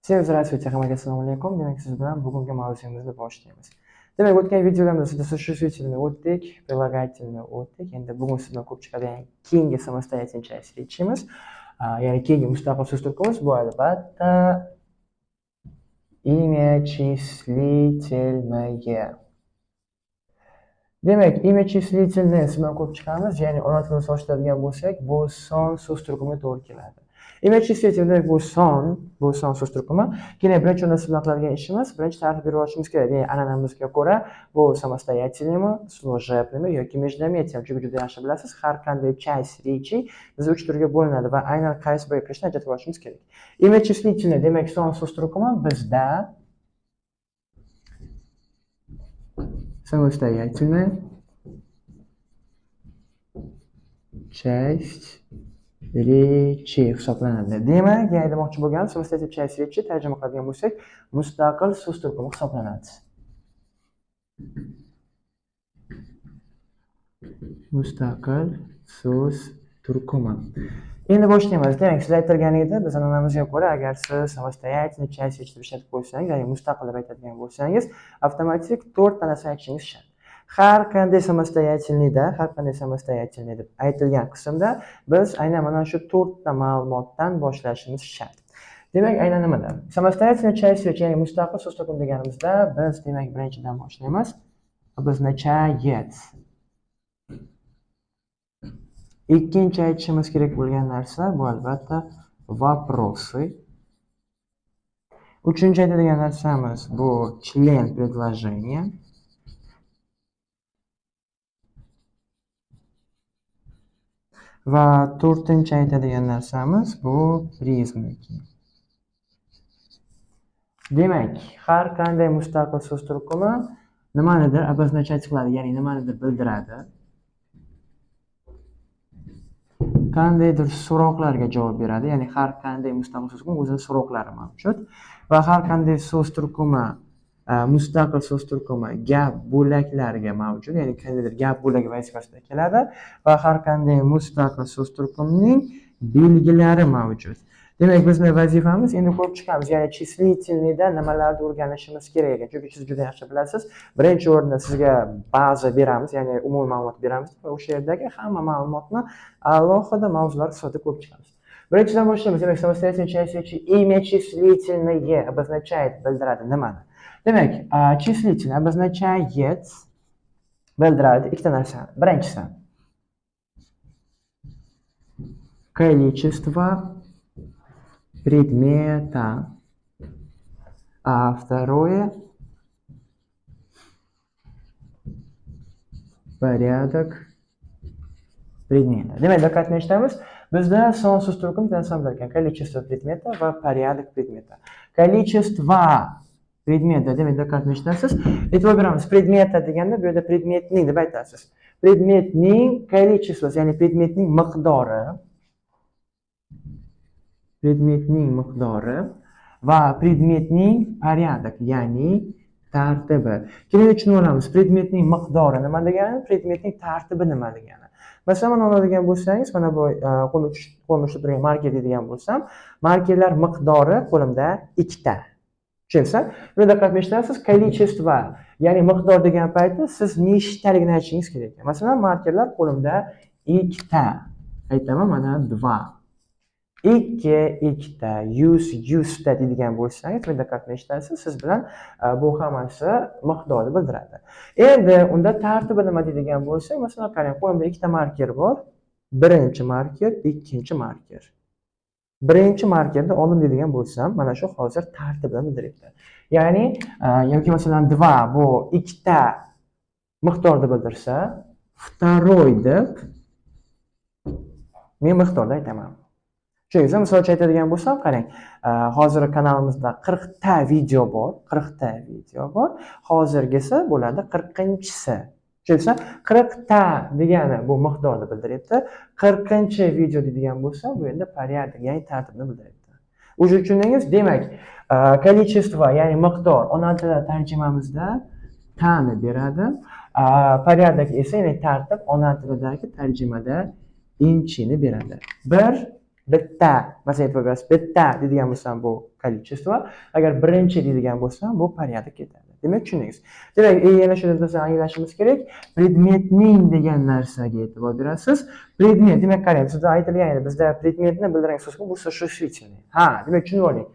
Всем здравствуйте, hammaga assalomu alaykum. Demak, siz bilan bugungi mavzuyimizni boshlaymiz. Demak, o'tgan videolarımızda существительный o'tdik, прилагательный o'tdik. Endi bugun siz bilan ko'rib chiqadigan keyingi самостоятельный часть речи-miz, ya'ni keyingi mustaqil so'z turkumimiz bu albatta имя числительное. Demak, имя числительное siz bilan ko'rib chiqamiz, ya'ni ona tilini solishtiradigan bo'lsak, bu son so'z turkumiga to'g'ri keladi. Имя числительное demak bu son so'z turkumi. Keyin birinchi o'rinda siz bilan qiladigan ishimiz, birinchi ta'rif berib olishimiz kerak. Ya'ni an'anamizga ko'ra bu самостоятельный mi, служебный mi yoki междометие. Chunki juda yaxshi bilasiz, har qanday часть речи biz uch turga bo'linadi va aynan qaysi biriga kirishini ajratib olishimiz kerak. Имя числительное demak son so'z turkumi bizda самостоятельная часть речи hisoblanadi. Demak, yana demoqchi bo'lganim, самостоятельная часть речи tarjima qiladigan bo'lsak, mustaqil so'z turkumi hisoblanadi. Mustaqil so'z turkumi. Endi boshlaymiz. Demak, siz aytilgan edi, biz an'anamizga ko'ra, agar siz самостоятельная часть речи deb ishlatib qo'ysangiz, ya'ni mustaqil deb aytadigan bo'lsangiz, avtomatik 4 ta narsani aytishingiz shart. Har qanday самостоятельныйda, har qanday самостоятельный deb aytilgan qismda biz aynan mana shu 4 ta ma'lumotdan boshlashimiz shart. Demak, aynan nimada? Самостоятельная часть речи, ya'ni mustaqil so'z turkumi deganimizda biz demak birinchidan boshlaymiz. Обозначает. Ikkinchi aytishimiz kerak bo'lgan narsa bu albatta вопросы. Uchinchi aytadigan narsamiz bu член предложения. Va to'rtinchi aytadigan narsamiz bu признаки. Demak, har qanday mustaqil so'z turkumi nimanidir обозначать qiladi, ya'ni nimanidir bildiradi. Qandaydir so'roqlarga javob beradi, ya'ni har qanday mustaqil so'z turkumi o'zini so'roqlari mavjud va har qanday so'z turkumi mustaqil so'z turkumi gap bo'laklariga mavjud, ya'ni qandaydir gap bo'lagi vazifasida keladi va har qanday mustaqil so'z turkumining belgilari mavjud. Demak, bizning vazifamiz endi ko'rib chiqamiz, ya'ni числительныйda nimalarni o'rganishimiz kerak ekan. Chunki siz juda yaxshi bilasiz, birinchi o'rinda sizga baza beramiz, ya'ni umumiy ma'lumot beramiz va o'sha yerdagi hamma ma'lumotni alohida mavzular sifatida ko'rib chiqamiz. Birinchidan boshlaymiz. Demak, самостоятельная часть речи имя числительное обозначает bildiradi nimani? Demak, числительное обозначает bildiradi ikkita narsani. Birinchisi количество предмета, а второе порядок предмета. Demak, diqqatni eshitamiz. Bizda son so'z turkumi bitta narsani bildirgan: количество предмета va порядок предмета. Количество предмета, demak, diqqatni eshitasiz. E'tibor beramiz. Предмета deganda bu yerda predmetning deb aytasiz. Predmetning количествоsi, ya'ni predmetning miqdori. Predmetning miqdori va predmetning порядок, ya'ni tartibi. Keyin tushunib olamiz. Predmetning miqdori nima degani, predmetning tartibi nima degani. Masalan, mana oladigan bo'lsangiz, mana bu qo'limda ushlab turgan marker deydigan bo'lsam, markerlar miqdori qo'limda 2 ta. Tushunsa? Buni diqqat eshitasiz, количество, ya'ni miqdor degan paytda siz nechtaligini aytishingiz kerak ekan. Masalan, markerlar qo'limda 2 ta. Aytaman, mana 2. 2, ikkita, 100, 100 ta deydigan bo'lsangiz, buni diqqat eshitasiz, siz bilan bu hammasi miqdorni bildiradi. Endi unda tartibi nima deydigan bo'lsak, masalan, qarang, qo'limda 2 ta marker bor. Birinchi marker, ikkinchi marker. Birinchi markerni oldim deydigan bo'lsam, mana shu hozir tartibini bildiryapti. Ya'ni yoki masalan 2 bu 2 ta miqdorni bildirsa, второй deb men miqdorni aytaman. Tushundingizmi? Misol uchun aytadigan bo'lsam, qarang, hozir kanalimizda 40 ta video bor, 40 ta video bor. Hozirgisi bo'ladi 40-inchisi. Tushundingizmi? 40 ta degani bu miqdorni bildiryapti. 40-video deydigan bo'lsam, bu endi порядок, ya'ni tartibni bildiryapti. Уже tushundingiz? Demak, количество, ya'ni miqdor ona tili tarjimamizda tani beradi. Порядок esa, ya'ni tartib ona tilidagi tarjimada inchini beradi. 1, Bitta, masalan, e'tibor berasiz, bitta deydigan bo'lsam, bu количество, agar birinchi deydigan bo'lsam, bu порядок ketadi. Demak, tushundingiz. Demak, yana shuni biz anglashimiz kerak. Predmetning degan narsaga e'tibor berasiz. Predmet, demak, qarang, sizda aytilgan edi, bizda predmetni bildirgan so'z bu существительный. Ha, demak, tushunib oling.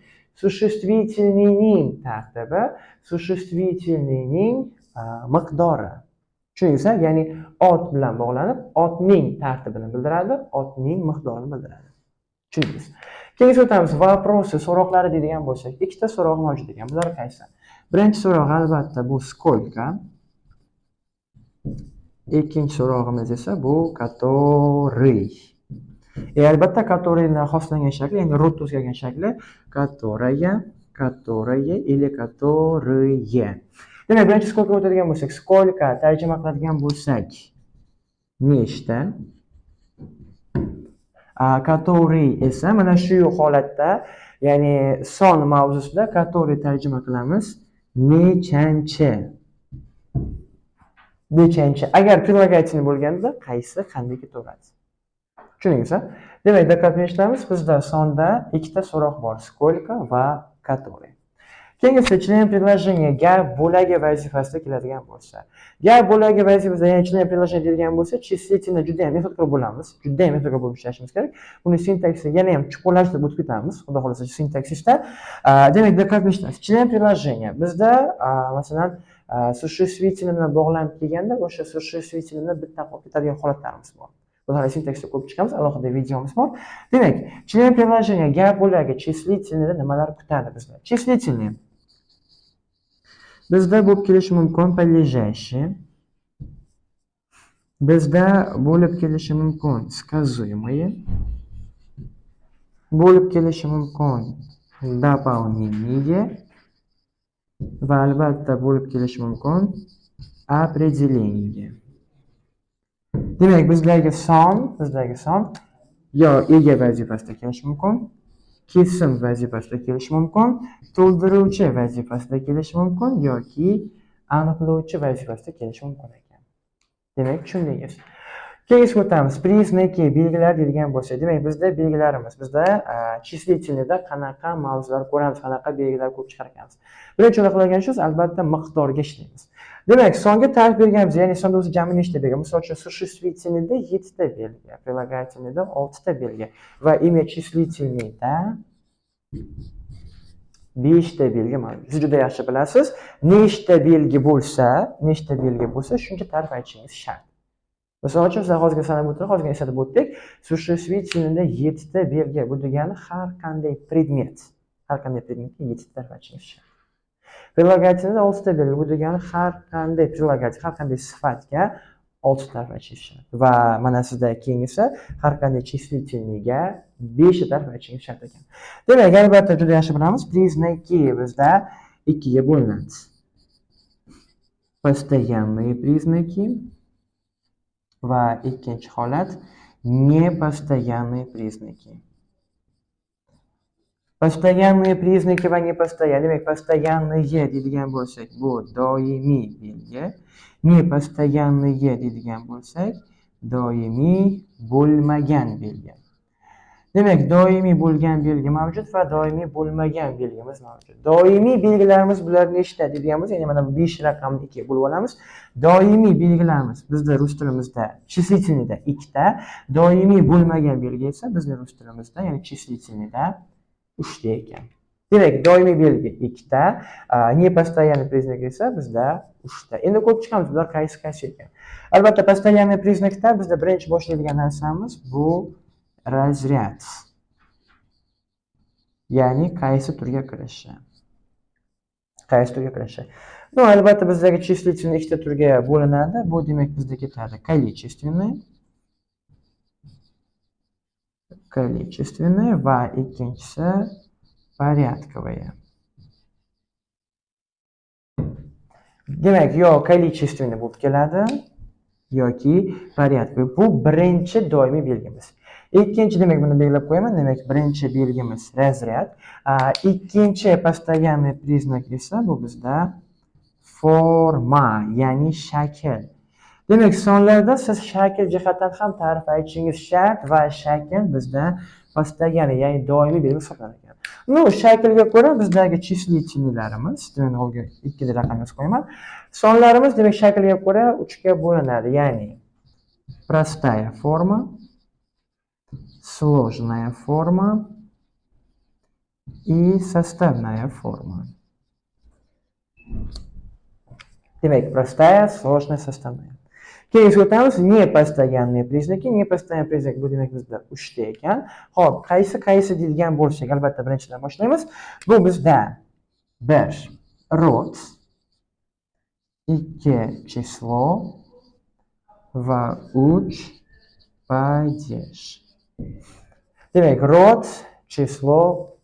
Существительный ning tartibi, существительный ning miqdori. Tushundingiz, ya'ni ot bilan bog'lanib, otning tartibini bildiradi, otning miqdorini bildiradi. Tushundingiz. Keyingi o'tamiz. Вопросы, so'roqlari deydigan bo'lsak, ikkita so'roq mavjud ekan. Bular qaysi? Birinchi so'roq albatta bu сколько. Ikkinchi so'rog'imiz esa bu который. Albatta, который ni xoslangan shakli, ya'ni род o'zgargan shakli которая, которое или которые. Demak, birinchi сколько o'tadigan bo'lsak, сколько tarjima qiladigan bo'lsak, nechta. Который esa mana shu holatda, ya'ni son mavzusida который tarjima qilamiz nechanchi. Nechanchi. Agar прилагательный bo'lganda qaysi, qanday ketaveradi. Tushundingiz? Demak, diqqat bilan eshitamiz. Bizda sonda ikkita so'roq bor: сколько va который. Keyingisi член предложения, gap bo'lagi vazifasida keladigan bo'lsa. Gap bo'lagi vazifasida, ya'ni член предложения deyilgan bo'lsa, числительный juda ham ehtiyotkor bo'lamiz. Juda ham ehtiyotkor bo'lib ishlashimiz kerak. Buni sintaksini yana ham chuqurlashtirib o'tib ketamiz. Xudo xohlasa, sintaksisda. Demak, diqqat bilan eshitamiz. Член предложения bizda, masalan, существительный bilan bog'lanib kelganda, o'sha существительный ni bitta qolib ketadigan holatlarimiz bor. Bularni sintaksda ko'rib chiqamiz, alohida videomiz bor. Demak, член предложения, gap bo'lagi числительный da nimalar kutadi bizni? Числительный bizda bo'lib kelishi mumkin подлежащий, bizda bo'lib kelishi mumkin сказуемые, bo'lib kelishi mumkin дополнение va albatta bo'lib kelishi mumkin определение. Demak, bizdagi son yo ega vazifasida kelishi mumkin, kesim vazifasida kelishi mumkin, to'ldiruvchi vazifasida kelishi mumkin yoki aniqlovchi vazifasida kelishi mumkin ekan. Demak, tushundingiz. Keyingisiga o'tamiz. Признаки, belgilar deydigan bo'lsak, demak, bizda belgilarimiz, bizda числительный da qanaqa mavzular ko'ramiz, qanaqa belgilar ko'rib chiqar ekanmiz. Birinchi o'rinda qiladigan ishimiz albatta miqdorga ishlaymiz. Demak, songa ta'rif berganmiz, ya'ni sonda o'zi jami nechta belgi? Misol uchun, существительный da 7 ta belgi, прилагательный da 6 ta belgi va имя числительный da 5 ta belgi mavjud. Siz juda yaxshi bilasiz, nechta belgi bo'lsa, shuncha ta'rif aytishingiz shart. Misol uchun, sizlar hozirgina sanab o'tdik, hozirgina eslatib o'tdik. Существительный da 7 ta belgi. Bu degani har qanday predmetga 7 ta ta'rif aytishingiz shart. Прилагательный da 6 ta belgi. Bu degani har qanday прилагательный, har qanday sifatga 6 ta ta'rif aytishingiz shart. Va mana sizda keyingisi har qanday числительный ga 5 ta ta'rif aytishingiz shart ekan. Demak, albatta juda yaxshi bilamiz, признаки bizda ikkiga bo'linadi. Постоянные признаки va ikkinchi holat непостоянные признаки. Постоянные признаки va непостоянные. Demak, постоянные deydigan bo'lsak, bu doimiy belgi. Непостоянные deydigan bo'lsak, doimiy bo'lmagan belgi. Demak, doimiy bo'lgan belgi mavjud va doimiy bo'lmagan belgimiz mavjud. Doimiy belgilarimiz bular nechta deydigan bo'lsak, ya'ni mana bu 5 raqamni ikkiga bo'lib olamiz. Doimiy belgilarimiz bizda rus tilimizda числительный da ikkita, doimiy bo'lmagan belgi esa bizni rus tilimizda, ya'ni числительный da uchta ekan. Demak, doimiy belgi ikkita, непостоянный признак esa bizda uchta. Endi ko'rib chiqamiz, bular qaysi qaysi ekan. Albatta, постоянный признак da bizda birinchi boshlaydigan narsamiz bu разряд. Ya'ni qaysi turga kirishi. Qaysi turga kirishi. Ну, albatta, bizdagi числительный ikkita turga bo'linadi. Bu demak bizda ketadi количественный va ikkinchisi порядковые. Demak, yo количественный bo'lib keladi yoki порядковый. Bu birinchi doimiy belgimiz. Ikkinchi, demak, buni belgilab qo'yaman. Demak, birinchi belgimiz разряд. Ikkinchi постоянный признак esa bu bizda forma, ya'ni shakl. Demak, sonlarda siz shakl jihatdan ham ta'rif aytishingiz shart va shakl bizda Постоянный, ya'ni doimiy belgi hisoblanar ekan. Ну, shaklga ko'ra bizdagi числительный larimiz, demak, olga ikkita raqam yozib qo'yaman. Sonlarimiz, demak, shaklga ko'ra uchga bo'linadi, ya'ni простая форма, сложная форма и составная форма. Demak, простая, сложная, составная. Keyingi o'tamiz, непостоянные признаки. Непостоянный признак bu, demak, bizda uchta ekan. Xo'p, qaysi qaysi deydigan bo'lsak, albatta birinchidan boshlaymiz. Bu bizda bir род, ikki число va uch падеж. Demak, род, число,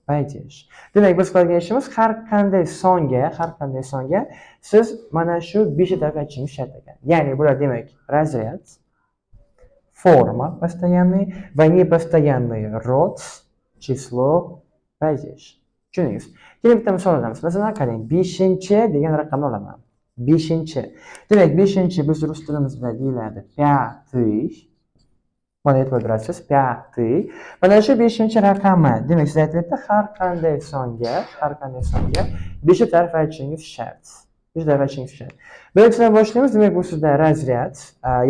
падеж. Demak, biz qiladigan ishimiz har qanday songa siz mana shu beshta ta'rif aytishingiz shart ekan. Ya'ni bular, demak, разряд, форма постоянный va непостоянный род, число, падеж. Tushundingiz? Keling, bitta misol olamiz. Masalan, qarang, 5 degan raqamni olaman. 5. Demak, 5 biz rus tilimizda deyiladi пятый. Mana, e'tibor berasiz, пятый. Mana shu 5 raqami. Demak, siz aytyapti, har qanday songa beshta ta'rif aytishingiz shart. Beshta ta'rif aytishingiz shart. Birinchidan boshlaymiz. Demak, bu sizda разряд,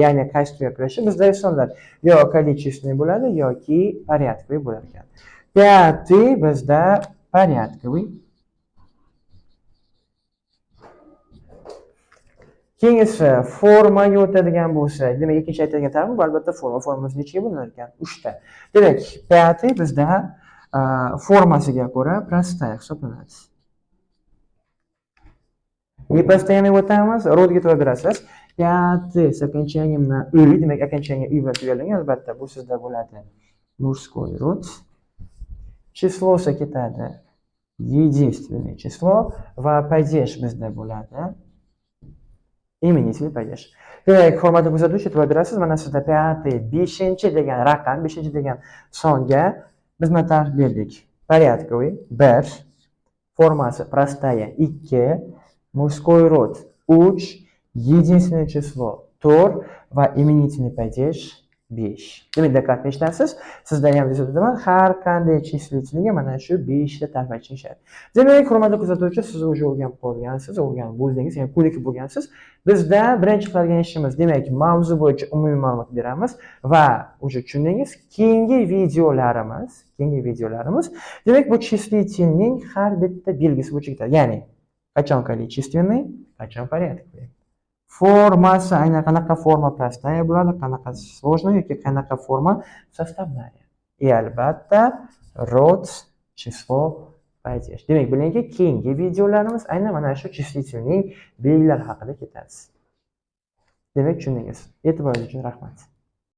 ya'ni qaysi turga kirishi. Bizda sonlar yo количественный bo'ladi yoki порядковый bo'lar ekan. Пятый bizda порядковый. Keyingisi formaga o'tadigan bo'lsak, demak, ikkinchi aytadigan tarafim bu, albatta, forma. Formamiz nechaga bo'linar ekan? Uchta. Demak, пятый bizda formasiga ko'ra простая hisoblanadi. Непостоянный o'tamiz, род ga e'tibor berasiz. Пятый с окончанием на ы, demak, окончание ы bilan tugallangan, albatta, bu sizda bo'ladi мужской род. Число si ketadi единственное число va падеж bizda bo'ladi именительный падеж. Demak, hurmatli kuzatuvchi, e'tibor berasiz, mana sizda пятый, 5 degan raqam, 5 degan songa biz nima ta'rif berdik? Порядковый 1, formasi простая 2, мужской род 3, единственное число 4 va именительный падеж 5. Demak, diqqatli eshitasiz. Sizdan ham eslatib, har qanday числительный ga mana shu 5 ta ta'rif aytishingiz shart. Demak, hurmatli kuzatuvchi, siz уже o'rganib qolgansiz, o'rganib bo'ldingiz, ya'ni ko'nikib bo'lgansiz. Bizda birinchi qiladigan ishimiz, demak, mavzu bo'yicha umumiy ma'lumot beramiz va уже tushundingiz, keyingi videolarimiz, demak, bu числитель ning har bitta belgisi bo'yicha ketadi. Ya'ni qachon количественный, qachon порядковый. Formasi aynan qanaqa forma простая bo'ladi, qanaqa сложная yoki qanaqa forma составная. И albatta род, число, падеж. Demak, bilingki, keyingi videolarimiz aynan mana shu числитель ning belgilari haqida ketadi. Demak, tushundingiz. E'tiboringiz uchun rahmat.